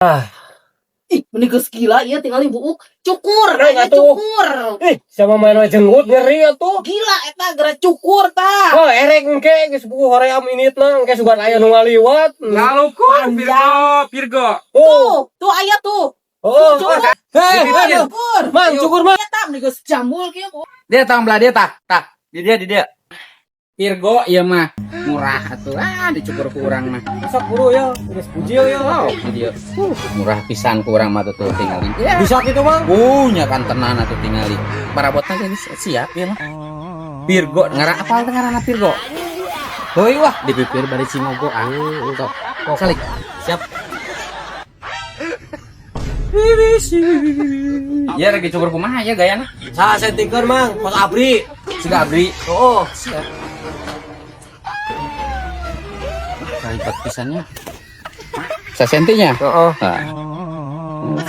Ah. Ih, meni geus gila ieu, tinggal buuk. Cukur, Rek, aya atuh. Cukur. Ih, sama main we jenggut ngeri atuh. Gila eta geura cukur tah. Oh, erek engke geus buku hoream initna, engke sugan aya nu ngaliwat. Lalu Virgo, Virgo. Oh, Tuh, tuh aya tuh. oh. Cukur. Hei, aduh. Cukur. Mang, cukur, Mang. Eta meni geus jambul kieu. Dia tang belah dia tah, tah. Di dia, di dia. Virgo ieu mah murah atuh. Ah, dicukur ku urang mah. Sok buru ya, geus bujil ya. Oh, di dia. Murah pisan ku urang mah tuh, tuh tingali. Ya. Bisa gitu, Mang? Punya kan tenan atuh tingali. Parabotna geus siap ya mah. Virgo ngara apal teh ngaranna Virgo? Heuy wah, di pipir bari cingogo ah. Sok. Salik. Siap. Ya lagi cukur kumaha ya gayana? Salah sentikeun, Mang, kos abri. Siga abri. Oh. Siap. Ribet pisannya. Sasentinya? Heeh. Nah.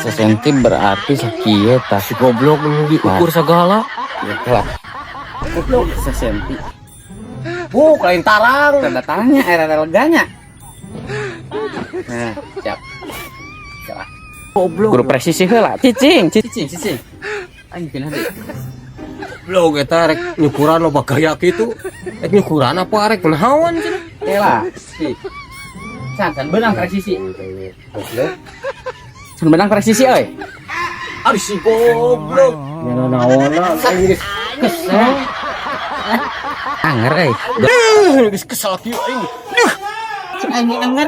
Sasenti berarti sakieu tah. Si goblok nu diukur segala. Gitu lah. Goblok sasenti. Bu, lain tarang. Tanda tanya era leganya. Nah, siap. Siap. Goblok. Guru presisi heula. Cicing, cicing, cicing. Aing pindah deui. Goblok eta rek nyukuran loba gaya kitu. Rek nyukuran apa rek naon cenah? Heula. Si. Can, can beunang presisi. Goblok. Can beunang presisi euy. Aduh, si goblok. Ya naonna aing geus kesel. Anger euy. Duh, geus kesel kieu aing. Aing anger.